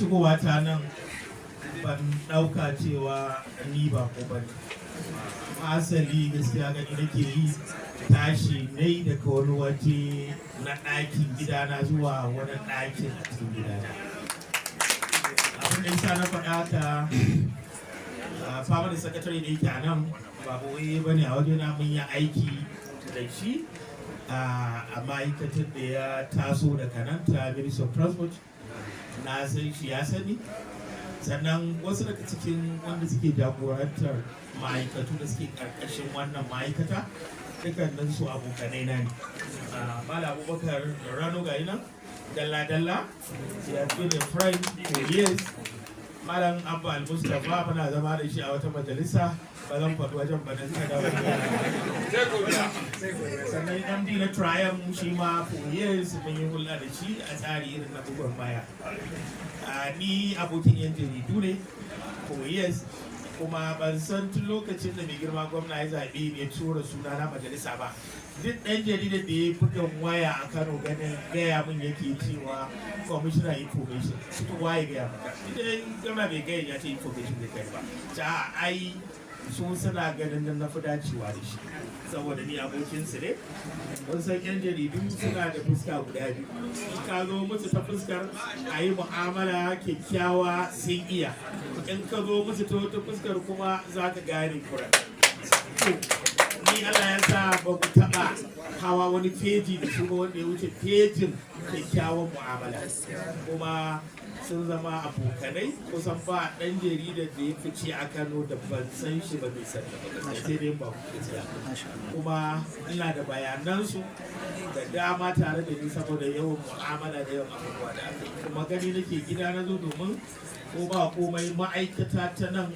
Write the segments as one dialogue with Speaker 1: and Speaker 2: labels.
Speaker 1: Shigowa ta nan, ban ɗauka cewa ni ba ko ba ne. Asali gaskiya gani nake yi tashi nai daga wani waje na ɗakin gidana zuwa wani ɗakin a cikin gidana. Abin da yasa na faɗa haka, permanent secretary da yake a nan ba ɓoye ba ne a wajena, mun yi aiki da shi a ma'aikatar da ya taso daga nan ta Ministry of Transport. Na san shi, ya sani. Sannan wasu daga cikin wanda suke jagorantar ma'aikatu da suke karkashin wannan ma'aikata, dukkanin su abokanai na ne. Malam Abubakar Rano, ga nan dalla-dalla, he has been a friend for years. Malam Abba Al-Mustapha, muna zama da shi a wata majalisa, ba zan faɗi wajen ba da suka dawo. Sannan MD na Triumph, shi ma for years mun yi hulɗa da shi a tsari irin na bugun baya. Ni abokin yan jaridu ne for years, kuma ban san tun lokacin da mai girma gwamna ya zaɓe ne ya tura suna na majalisa ba, duk ɗan jaridar da ya buga waya a Kano ganin gaya min yake cewa "Commissioner Information." Su to waye gaya maka? Idan gwamna bai gaya ya ce Information zai kai ba, ta ai su suna ganin nan na fi dacewa da shi saboda ni abokinsu ne. Mun san yan jaridu suna da fuska guda biyu. In ka zo musu ta fuskar a yi mu'amala kyakkyawa, sun iya. In ka zo musu ta wata fuskar kuma, za ka gane kuran. Ni Allah ya sa ba mu taɓa hawa wani feji da su ba wanda ya wuce fejin kyakkyawan mu'amala, kuma sun zama abokanai. Kusan ba ɗan jaridar da ya fice a Kano da ban san shi ba bai san ba, sai dai ba gaskiya. Kuma ina da bayanansu da dama tare da ni saboda yawan mu'amala da yawan abubuwa da aka yi. Kuma gani nake gida na zo, domin ko ba komai ma'aikata ta nan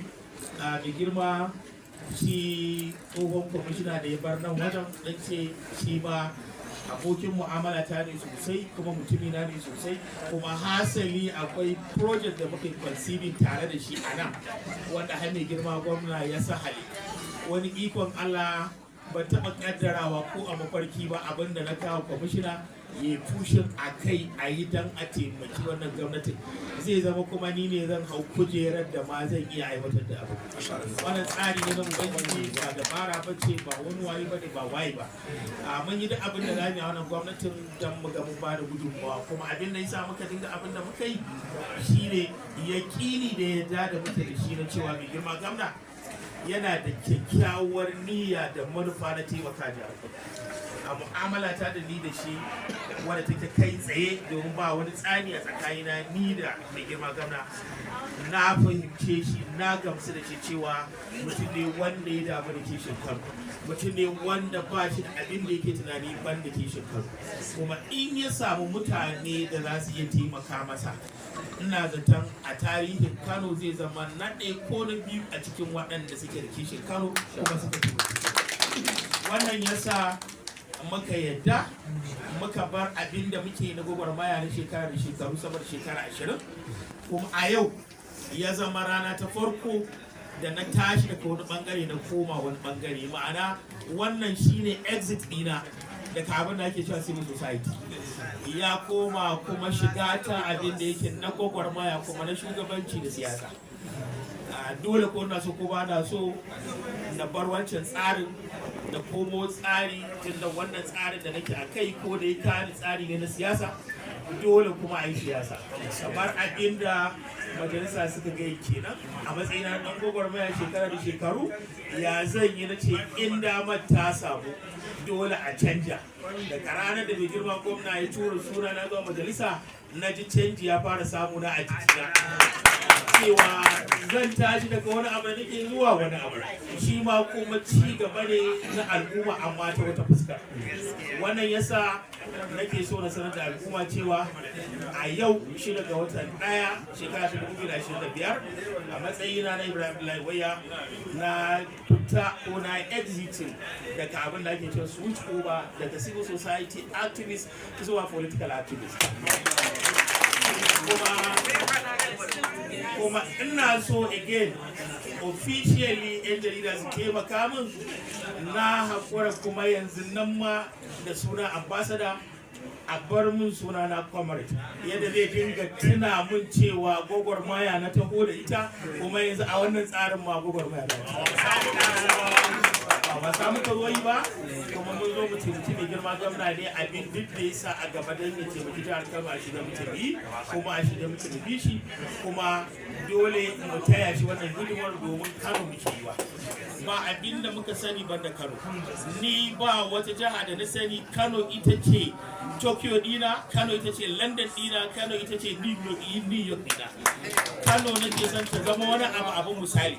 Speaker 1: a mai girma shi tsohon kwamishina da ya bar nan wajen dan ce shi ma abokin mu'amala ta ne sosai, kuma mutumina ne sosai. Kuma hasali akwai project da muka conceiving tare da shi a nan wanda har mai girma gwamna ya sahale. Wani ikon Allah, ban taɓa ƙaddarawa ko a mafarki ba, abin da na kawo kwamishina ya pushing a kai a yi don a taimaki wannan gwamnatin zai zama kuma ni ne zan hau kujerar da ma zan iya aiwatar da abu. Wannan tsari ne na Ubangiji, ba dabara ba ce, ba wani waye ba ne, ba waye ba. A mun yi duk abin da za mu yi a wannan gwamnatin don mu ga mun ba da gudunmawa. Kuma abin da yasa muka dinga abin da muka yi shine yaƙini da yadda da muke da shi na cewa mai girma gwamna yana da kyakkyawar niyya da manufa na taimaka jihar Kano. A mu'amala ta da ni da shi wadda take kai tsaye, domin ba wani tsani a tsakanina ni da mai girma gwamna, na fahimce shi, na gamsu da shi cewa mutum ne wanda ya damu da kishin Kano, mutum ne wanda ba shi da abin da yake tunani ban da kishin Kano. Kuma in ya samu mutane da za su iya taimaka masa, ina zaton a tarihin Kano zai zama na ɗaya ko na biyu a cikin waɗanda suke da kishin Kano kuma suka taimaki. Wannan yasa muka yadda muka bar abin da muke na gwagwarmaya na shekara da shekaru, sama da shekara 20. Kuma a yau ya zama rana ta farko da na tashi daga wani bangare na koma wani bangare. Ma'ana, wannan shine exit ɗina daga abin da ake cewa civil society, ya koma kuma shiga ta abin da yake na gwagwarmaya, kuma na shugabanci da siyasa. Dole ko na so ko ba na so na bar wancan tsarin da komo tsari, tunda wannan tsarin da nake a kai ko da ya kani tsari ne na siyasa, dole kuma a yi siyasa. Kamar abin da majalisa suka gai kenan, a matsayina na dan gwagwarmaya shekara da shekaru, ya zan yi? Na ce in damar ta samu, dole a canja. Daga ranar da mai girma gwamna ya tura suna na zuwa majalisa, na ji canji ya fara samu na a jikina, cewa zan tashi daga wani abu da nake zuwa wani abu, shi ma kuma ci gaba ne na al'umma, amma ta wata fuska. Wannan yasa nake so na sanar da al'umma cewa a yau, 6 ga watan 1, shekara ta 2025, a matsayina na Ibrahim Abdullahi Waya, na fita ko na exiting daga abin da ake cewa switch over daga civil society activist zuwa political activist. Kuma ina so again officially yan jarida su taimaka min, na haƙura kuma yanzu nan ma da suna ambassador. A bar mun suna na Comrade, yadda zai dinga tuna mun cewa gwagwarmaya na taho da ita, kuma yanzu a wannan tsarin ma gwagwarmaya na ba sa muka zo yi ba. Kuma mun zo mu taimaki mai girma gwamna ne. Abin duk da yasa a gaba don ya taimaki jihar Kano, a shiga muke yi, kuma a shiga muke mu bi shi, kuma dole mu taya shi wannan hidimar, domin Kano muke yi wa. Ba abin da muka sani banda Kano. Ni ba wata jiha da na sani. Kano ita ce Tokyo dina, Kano ita ce London dina, Kano ita ce New York dina. Kano nake son ta zama wani abu, abin misali,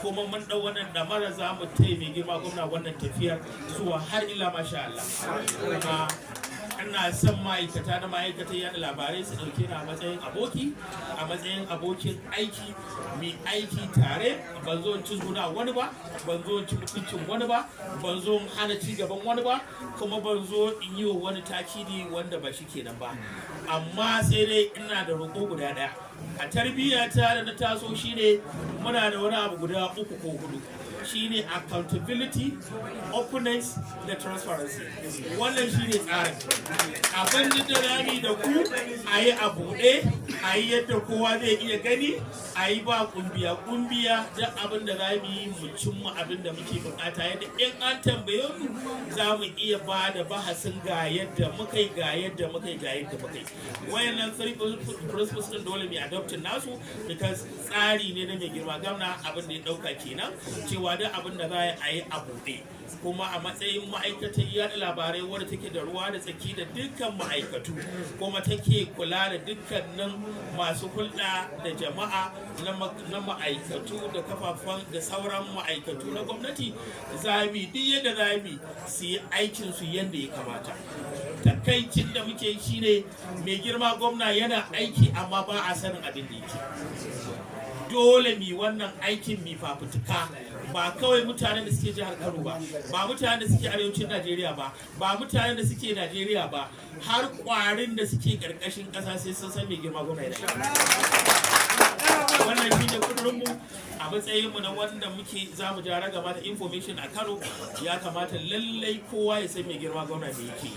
Speaker 1: kuma mun ɗau wannan ɗamara, za mu taya mai girma gwamna wannan tafiyar zuwa har ila masha Allah. Kuma ina son ma'aikata na ma'aikatan yada labarai su ɗauke ni a matsayin aboki, a matsayin abokin aiki, mai aiki tare. Ban zo in cizguna wani ba, ban zo in ci mutuncin wani ba, ban zo in hana ci gaban wani ba, kuma ban zo in yi wa wani takidi wanda ba shi kenan ba. Amma sai dai ina da roƙo guda ɗaya. A tarbiyya ta da na taso shine muna da wani abu guda uku ko hudu, shine accountability, openness da transparency. Wannan shine tsarin abin da rami da ku a yi a buɗe, a yi yadda kowa zai iya gani, a yi ba kumbiya kumbiya. Duk abin da za mu yi, mu cimma abin da muke bukata, yadda in an tambaye mu za mu iya ba da bahasin ga yadda muka yi, ga yadda muka yi, ga yadda muka yi. Wayannan three principles din dole mu adopting nasu, because tsari ne na mai girma gwamna. Abin da ya dauka kenan, cewa duk abin da za a yi a buɗe. Kuma a matsayin ma'aikatar yaɗa labarai wadda take da ruwa da tsaki da dukkan ma'aikatu, kuma take kula da dukkanin masu hulɗa da jama'a na ma'aikatu da kafafen da sauran ma'aikatu na gwamnati, zami duk yadda zami su yi aikin su yadda ya kamata. Takaicin da muke shine mai girma gwamna yana aiki, amma ba a sanin abin da yake. Dole mi wannan aikin, mi fafutuka, ba kawai mutanen da suke jihar Kano ba, ba mutanen da suke arewacin Najeriya ba, ba mutanen da suke Najeriya ba, har kwarin da suke karkashin kasa sai sun san mai girma gwamna yana. Wannan shi ne kudurinmu a matsayinmu na wanda muke za mu ja ragama da information a Kano. Ya kamata lallai kowa ya san mai girma gwamna da yake,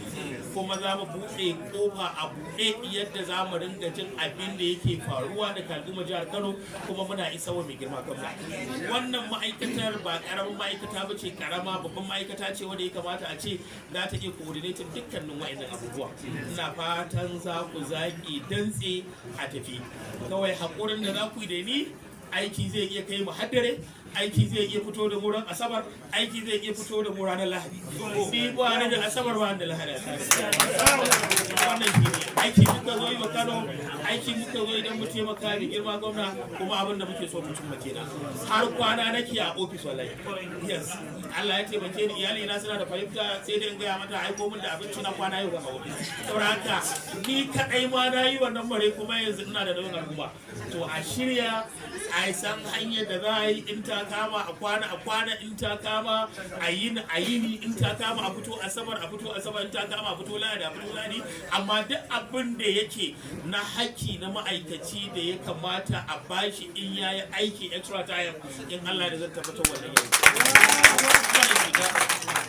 Speaker 1: kuma za mu buɗe kofa a buɗe yadda za mu ringa jin abin da yake faruwa da al'ummar jihar Kano, kuma muna isa wa mai girma gwamna. Wannan ma'aikatar ba karamin ma'aikata ba ce, karama babban ma'aikata ce wanda ya kamata a ce za ta iya coordinating dukkanin wa'annan abubuwa. Ina fatan za ku zagi dantse a tafi. Kawai haƙurin da za ku yi da ni, aiki zai iya kai mu haddare, aiki zai iya fito da mu ran Asabar, aiki zai iya fito da mu ranar Lahadi. Ni ba ni da Asabar, ba ni da Lahadi. Wannan shi ne aiki muka zo yi wa Kano, aiki muka zo idan mu taimaka da girma gwamna, kuma abin da muke so mu cimma kenan. Har kwana nake a ofis wallahi. Yes, Allah ya taimake ni, iyali na suna da fahimta, sai dai in gaya mata aiko min da abinci, na kwana yau a ofis. Saboda haka ni kadai ma na yi wannan bare, kuma yanzu ina da nauyin al'umma. To a shirya, a san hanyar da za a yi. In ta kama a kwana, a kwana. In ta kama a yi, a yini. In ta kama a fito Asabar, a fito Asabar. In ta kama a fito Lahadi, a fito Lahadi. Amma duk abin da yake na haƙƙi na ma'aikaci da ya kamata a bashi in yayi aiki extra time, in Allah da zan tabbatar wannan yau.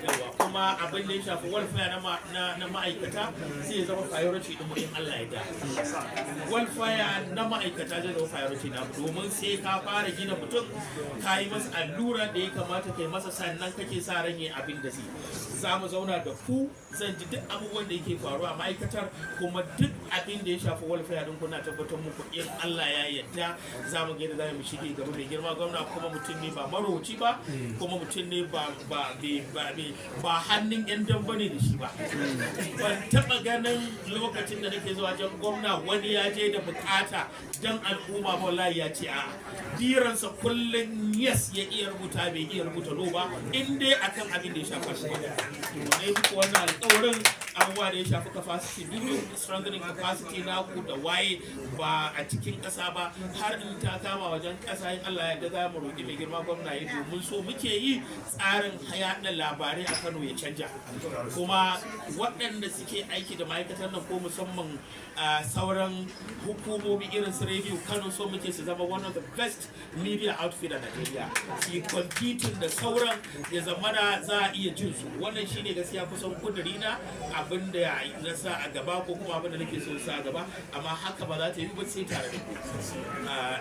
Speaker 1: Yawa, kuma abin da ya shafi welfare na ma'aikata zai zama priority din mu in Allah ya da. Welfare na ma'aikata zai zama priority na, domin sai ka fara gina mutum, ka yi masa allura da ya kamata kai masa, sannan kake sa ran yi abin da zai. Za mu zauna da ku, zan ji duk abubuwan da yake faruwa a ma'aikatar, kuma duk abin da ya shafi welfare din kuna tabbatar muku, in Allah ya yarda za mu ga yadda za mu shige gaba. Mai girma gwamna kuma mutum ne ba marowaci ba, kuma mutum ne ba hannun yan damba ne da shi ba. Ban taba ganin lokacin da nake zuwa wajen gwamna wani ya je da bukata dan al'umma ba, wallahi ya ce a'a. Biransa kullum yes ya iya rubuta, bai iya rubuta no ba, in dai akan abin da ya shafa shi. To ne muku wannan alƙawarin, abubuwa da ya shafi capacity building, strengthening capacity naku da waye, ba a cikin ƙasa ba, har in ta kama wajen ƙasa, in Allah ya yarda za mu roƙi mai girma gwamna yi, domin so muke yi tsarin yaɗa labarai a Kano ya canja. Kuma waɗanda suke aiki da ma'aikatan nan, ko musamman sauran hukumomi irin su Rediyo Kano, so muke su zama one of the best media outfit a Nigeria, su yi competing da sauran, ya zamana za a iya jin su. Wannan shine gaskiya kusan kuduri na, abin da na sa a gaba ko kuma abin da nake so sa a gaba. Amma haka ba za ta yi ba sai tare da ku.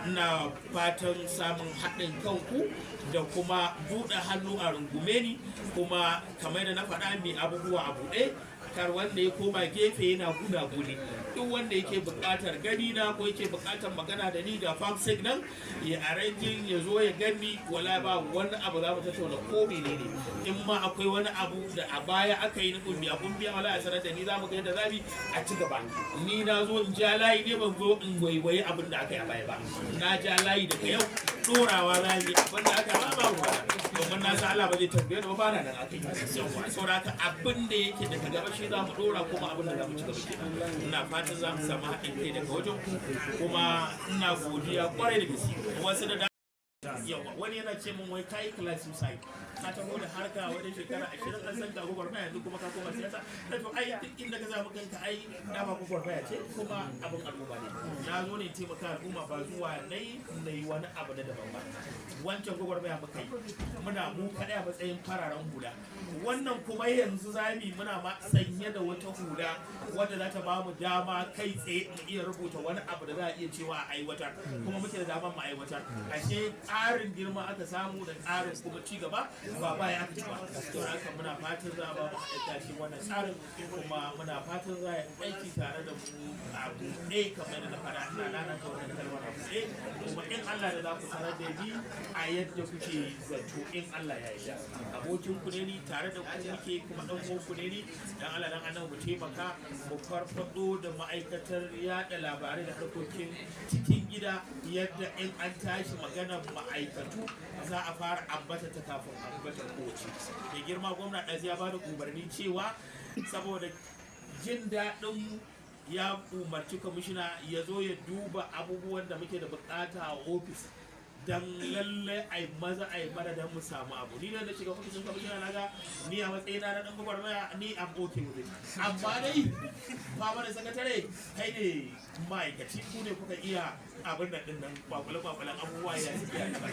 Speaker 1: Ina fatan samun haɗin kanku da kuma buɗe hannu a rungume ni. Kuma kamar da na faɗa, mai abubuwa a buɗe, kar wanda ya koma gefe yana guna guni. Duk wanda yake buƙatar gani na ko yake buƙatar magana da ni, ga famsec nan, ya arranging ya zo ya gani. Wala ba wani abu, za mu tattauna ko menene. In ma akwai wani abu da a baya aka yi na kumbiya kumbiya, wala a sanar da ni, za mu ga yadda za mu a ci gaba. Ni na zo in ja layi ne, ban zo in waiwayi abin da aka yi a baya ba. Na ja layi, daga yau dorawa za mu yi. Abin da aka ba ba ruwa, domin na san Allah ba zai tambaye ni ba, ba na nan aka yi. Yawa, saboda haka abin da yake daga gaba shi za mu dora, kuma abin da za mu ci gaba kenan. Ina fatan za mu samu haɗin kai daga wajen ku, kuma ina godiya kwarai da gaske. Wasu da yawa, wani yana ce min wai kai class suicide, ka taho da harka wajen shekara 20 an san ka gwagwarmaya, yanzu kuma ka koma siyasa. Na to ai duk inda ka samu kanka, ai dama gwagwarmaya ce, kuma abin al'umma ne. Na zo ne taimaka al'umma, ba zuwa nayi nayi wani abu na daban ba. Wancan gwagwarmaya muka yi, muna mu kaɗai a matsayin fararen hula. Wannan kuma yanzu zami muna ma sanye da wata hula wadda za ta ba mu dama kai tsaye mu iya rubuta wani abu da za a iya cewa a aiwatar, kuma muke da damar mu aiwatar. Ashe ƙarin girma aka samu da ƙarin kuma ci gaba, ba baya aka ci ba. Don haka muna fatan za a ba mu haɗin tashi wannan tsarin, kuma muna fatan za a yi aiki tare da mu a buɗe. Kamar da na faɗa, ina nanata wannan kalmar, a buɗe. Kuma in Allah da za ku sanar da ni a yadda kuke zato, in Allah ya yarda. Abokin ku ne ni, tare da ku muke, kuma dan uwan ku ne ni. Dan Allah dan annabi mu taimaka mu farfado da ma'aikatar yada labarai da harkokin cikin gida, yadda in an tashi maganar ma'aikatu za a fara ambata ta kafin ambatar kowace. Da girma gwamna ɗazu ya bada umarni cewa saboda jin daɗin, ya umarci kwamishina ya zo ya duba abubuwan da muke da bukata a ofis, don lallai a yi maza a yi mana don mu samu abu. Ni da na shiga ofisin kwamishina, na ga ni a matsayina na dan gwagwarmaya, ni am okay with it. Amma dai fama da sakatare, kai ne ma'aikaci, ku ne kuka iya abin da din nan, kwakule kwakulen abubuwa ya yi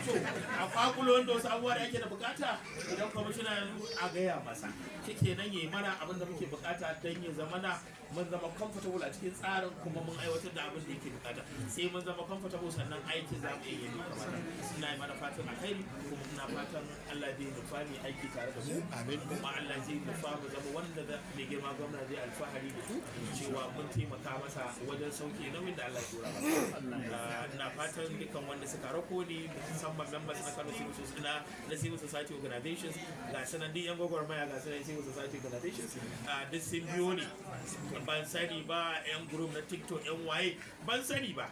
Speaker 1: to a kwakulo wanda wasu abubuwa da ake da bukata. Idan kwamishina yanzu a gaya masa, shikenan ya yi mana abin da muke bukata don ya zamana mun zama comfortable a cikin tsarin, kuma mun aiwatar da abin da yake bukata. Sai mun zama comfortable sannan aikin za mu iya yi kamata. Ina yi mana fatan alkhairi, kuma ina fatan Allah zai nufa mu aiki tare da mu, kuma Allah zai nufa mu zama wanda da mai girma gwamna zai alfahari da su cewa mun taimaka masa wajen sauke nauyin da Allah ya dora masa. Ina fatan dukkan wanda suka rako ni, musamman members na Kano Civil Society, na Civil Society Organizations, ga sanan duk yan gwagwarmaya, ga sanan Civil Society Organizations duk sun biyo ni. Ban sani ba, yan group na TikTok, yan waye, ban sani ba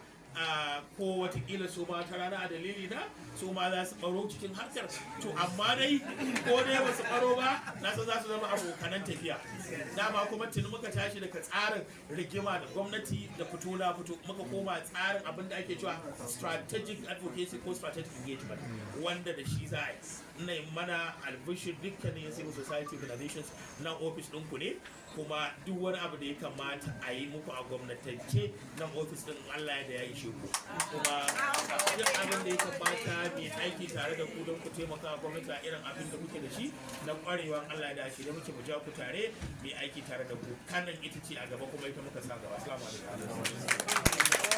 Speaker 1: ko watakila su ma ta rana a dalili na su ma za su baro cikin harkar. To amma dai ko dai ba su baro ba, na san za su zama abokanan tafiya. Dama kuma tuni muka tashi daga tsarin rigima da gwamnati da fito na fito, muka koma tsarin abin da ake cewa strategic advocacy ko strategic engagement, wanda da shi za a yi. Ina yi mana albishir, dukkanin civil society organizations, nan ofis ɗinku ne, kuma duk wani abu da ya kamata a yi muku a gwamnatance, nan ofis ɗin Allah ya da ya ishe ku. Kuma duk abin da ya kamata mai aiki tare da ku don ku taimaka wa gwamnati a irin abin da kuke da shi na kwarewan, Allah ya da shi da muke mu ja ku tare mai aiki tare da ku. Kanan ita ce a gaba, kuma ita muka sa gaba. Assalamu alaikum.